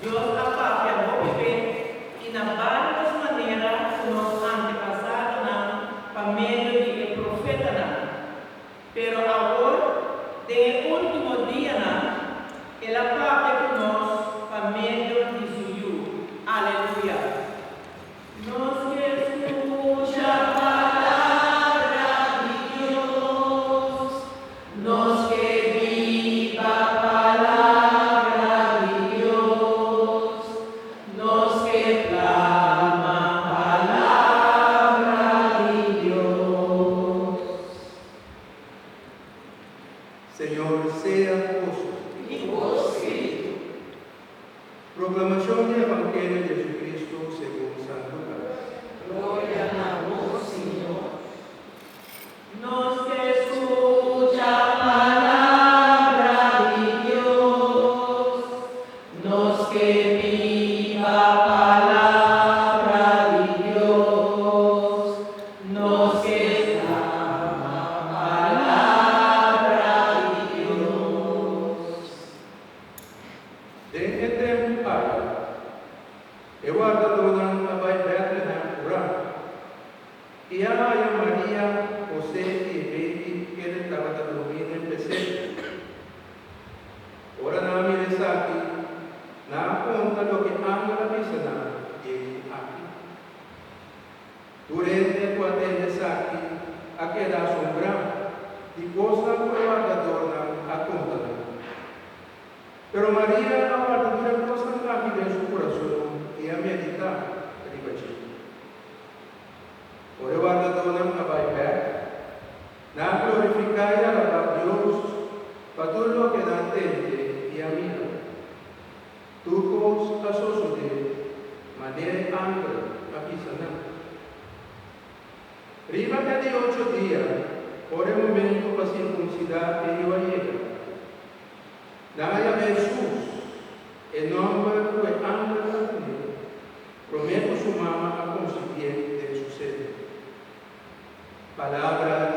Dios a papia hopi be i na vários manera ku nos antepasadonan pa medio di e profetanan. Pero awor, den e último dianan, el a papia ku nos pa medio di su Yu. Aleluya! Nos ke skucha palabra di Dios, nos ke biba palabra di Dios, nos ke plama palabra di Dios. Señor sea ku boso. I ku bo spiritu. Proklamashon di Evangelio di Jesucristo segun San Lukas. Gloria na bo, Señor. Nos ke skucha palabra di Dios, nos ke biba palabra di Dios, nos ke plama palabra di Dios. Den e tempu aki, e wardadónan a bai Bètlehem purá, i a haña Maria, Hosé i e beibi kende tabata drumí den pesebre. Ora nan a mira esaki, nan a konta loke angel a bisa nan di e yu aki. Tur hende ku a tende esaki a keda asombrá di kosnan ku e wardadornan a konta nan. Pero Maria a warda tur e kosnan aki den su kurason i a meditá riba dje. Ora e wardadónan a bai bèk, nan a glorifiká i alabá Dios pa tur loke nan a tende i a mira. Tur kos a sosodé manera e angel a bisa nan. Riba e di ocho dia, ora e momentu pa sirkunsidá e yu a yega, nan a yama Hesus, e nòmber ku e angel a dun'é promé ku su mama a konsibié den su seno. Palabra.